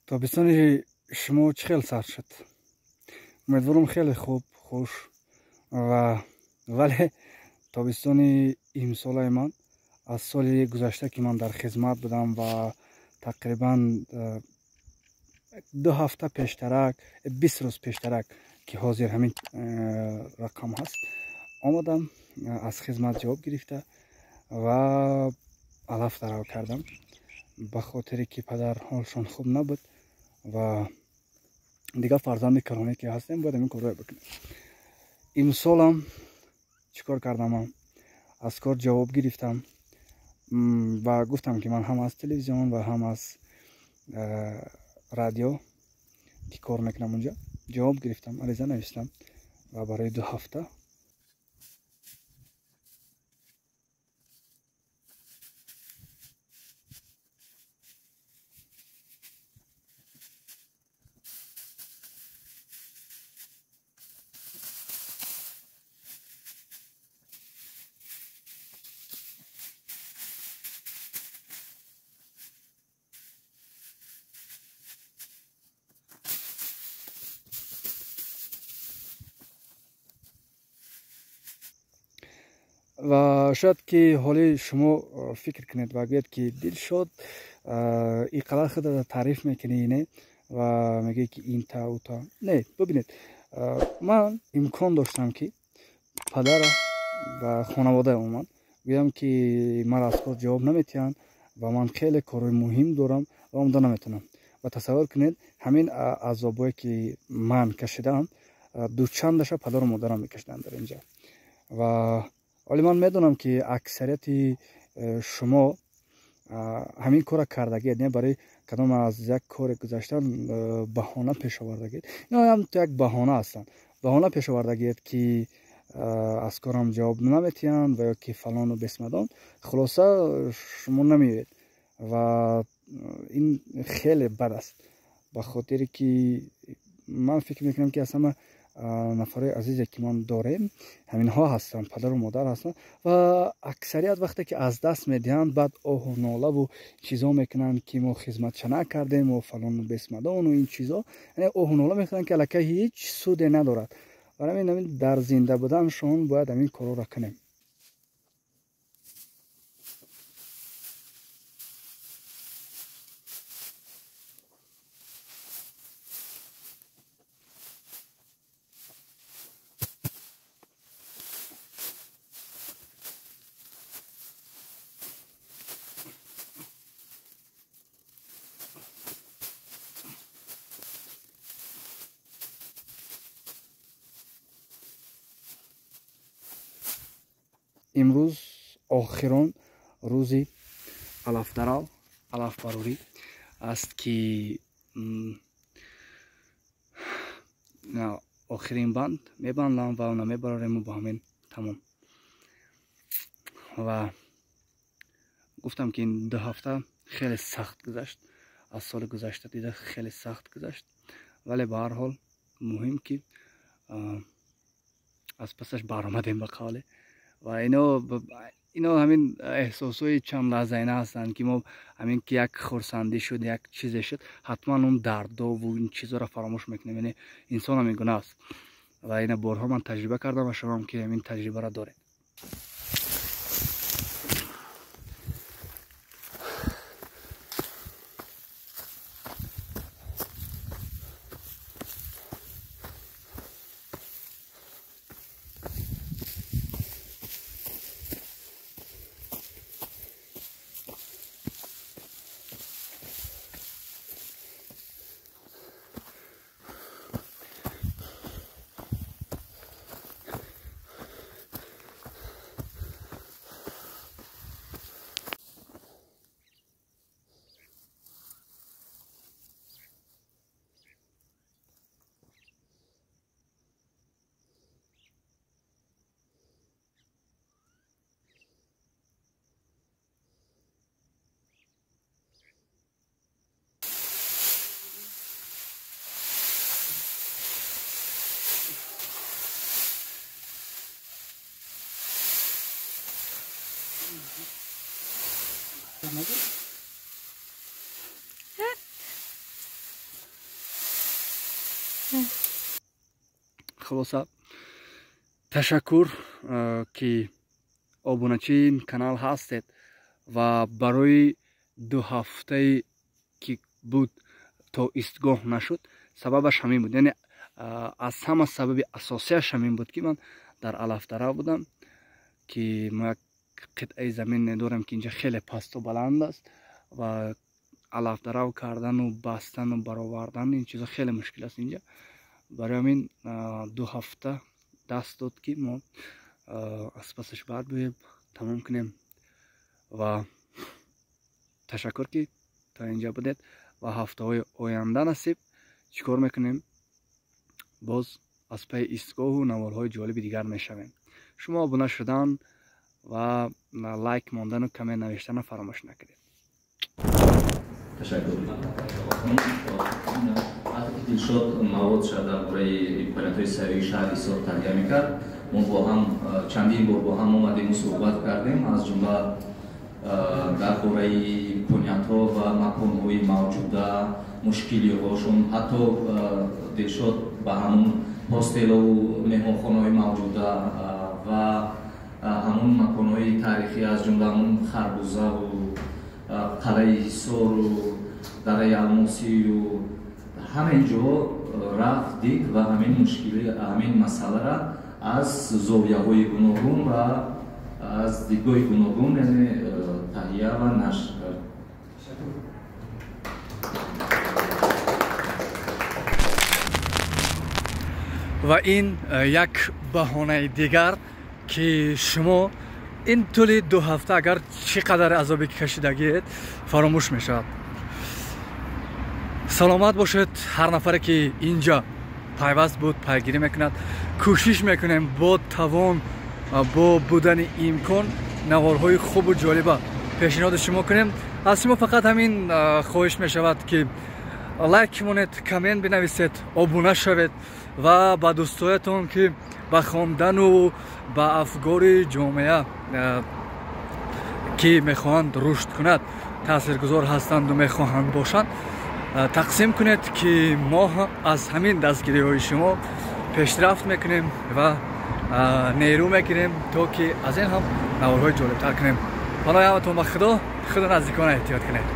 Тобистони шумо чӣ хел сар шуд? Умедворам, хеле хуб, хуш. Ва вале тобистони имсолаи ман аз соли гузашта, ки ман дар хизмат будам ва тақрибан 2 ҳафта пештарак, 20 рӯз пештарак, ки ҳозир ҳамин рақам ҳаст, омадам аз хизмат ҷавоб гирифта ва алаф дарав кардам, ба хотире ки падар ҳолшон хуб набуд ва дигар фарзанди калоне ки ҳастем, бояд ҳамин корро бикунем. Имсолам чӣ кор кардам? Аз кор ҷавоб гирифтам ва гуфтам, ки ман ҳам аз телевизион ва ҳам аз радио, ки кор мекунам, унҷа ҷавоб гирифтам, ариза навиштам ва барои 2 ҳафта. Ва шояд ки ҳоли шумо фикр кунед ва гӯед, ки Дилшод, ин қадар худро таъриф мекунӣ, не, ва мегӯӣ, ки ин та у та. Не, бибинед, ман имкон доштам, ки падара ва хонаводаи умуман гӯям, ки маро аз кор ҷавоб наметиҳанд ва ман хеле корҳои муҳим дорам ва омода наметавонам. Ва тасаввур кунед, ҳамин азобое ки ман кашидаам, дучандаша падару модарам мекашиданд дар инҷа. Ва ҳоле ман медонам, ки аксарияти шумо ҳамин корро кардагиед, не, барои кадом аз як коре гузаштан баҳона пеш овардагиед. Ино ҳам як баҳона ҳастанд, баҳона пеш овардагиед, ки аз корам ҷавоб наметиҳанд ва ё ки фалону бесмадон. Хулоса, шумо намеоед ва ин хеле бад аст, ба хотире ки ман фикр мекунам, ки аз ҳама нафарои азизе ки ман дорем, ҳаминҳо ҳастанд, падару модар ҳастанд. Ва аксарият вақте ки аз даст медиҳанд, баъд оҳу нолаву чизо мекунанд, ки мо хизматша накардем мо фалону бесмадону ин чизо, яъне оҳу нола мекунанд, ки аллакай ҳеҷ суде надорад. Барои ҳамин дар зинда буданшон бояд ҳамин корҳоро кунем. Имрӯз охирон рӯзи алафдарав, алафбарорӣ аст, ки охирин банд мебандам ва она мебарорему бо ҳамин тамом. Ва гуфтам, ки ин 2 ҳафта хеле сахт гузашт, аз соли гузашта дида хеле сахт гузашт, вале ба ҳар ҳол муҳим, ки аз пасаш баромадем, ба қавле. Ва ино ҳамин эҳсосҳои чанд лаҳзаина ҳастанд, ки мо ҳамин ки як хурсандӣ шуд, як чизе шуд, ҳатман он дардову ин чизоро фаромӯш мекунем. Яъне инсон ҳамин гуна аст ва ина борҳо ман таҷриба кардам ва шумоам ки ҳамин таҷрибаро доред. Хулоса, ташаккур, ки обуначии ин канал ҳастед ва барои 2 ҳафтае ки буд то истгоҳ нашуд, сабабаш ҳамин буд. Яъне аз ҳама сабаби асосияш ҳамин буд, ки ман дар Алафдара будам, ки мо як қитъаи замин дорем, ки инҷа хеле пасту баланд аст ва алафдарав кардану бастану баровардан ин чизо хеле мушкил аст инҷа. Барои ҳамин 2 ҳафта даст дод, ки мо аз пасаш баъд биёем, тамом кунем. Ва ташаккур, ки то инҷа будед ва ҳафтаҳои оянда насиб чӣ кор мекунем, боз аз пайи истгоҳу наворҳои ҷолиби дигар мешавем. Шумо обуна шудан ва лайк мондану коммент навиштанро фаромӯш накунед. Ташаккур. Вақте ки Дилшод мавод дар бораи имкониятҳои сайёҳии шаҳри Ҳисор таҳия мекард, мо бо ҳам чандин бор бо ҳам омадему суҳбат кардем, аз ҷумла дар бораи имкониятҳо ва маконҳои мавҷуда, мушкилиҳошон. Ҳатто Дилшод ба ҳамун ҳостелову меҳмонхонаҳои мавҷуда ва ҳамун маконҳои таърихӣ, аз ҷумла ҳамун Харбузаву қалъаи Ҳисору дараи Алмосию ҳама ин ҷо рафт, дид ва ҳамин мушкили, ҳамин масъалара аз зовияҳои гуногун ва аз дидгоҳи гуногун, яъне таҳия ва нашр кард. Ва ин як баҳонаи дигар, ки шумо ин тӯли 2 ҳафта агар чӣ қадар азобе ки кашидагиед, фаромӯш мешавад. Саломат бошед. Ҳар нафаре ки инҷа пайваст буд, пайгирӣ мекунад. Кӯшиш мекунем бо тавон, бо будани имкон наворҳои хубу ҷолиба пешниҳоди шумо кунем. Аз шумо фақат ҳамин хоҳиш мешавад, ки лайк монед, коммент бинависед, обуна шавед ва ба дӯстоятон, ки ба хондану ба афгори ҷомеа, ки мехоҳанд рушд кунад, таъсиргузор ҳастанду мехоҳанд бошанд, тақсим кунед, ки мо аз ҳамин дастгириҳои шумо пешрафт мекунем ва нерӯ мегирем, то ки аз ин ҳам наворҳои ҷолибтар кунем. Паноҳи ҳаматон ба Худо, худо наздикона эҳтиёт кунед.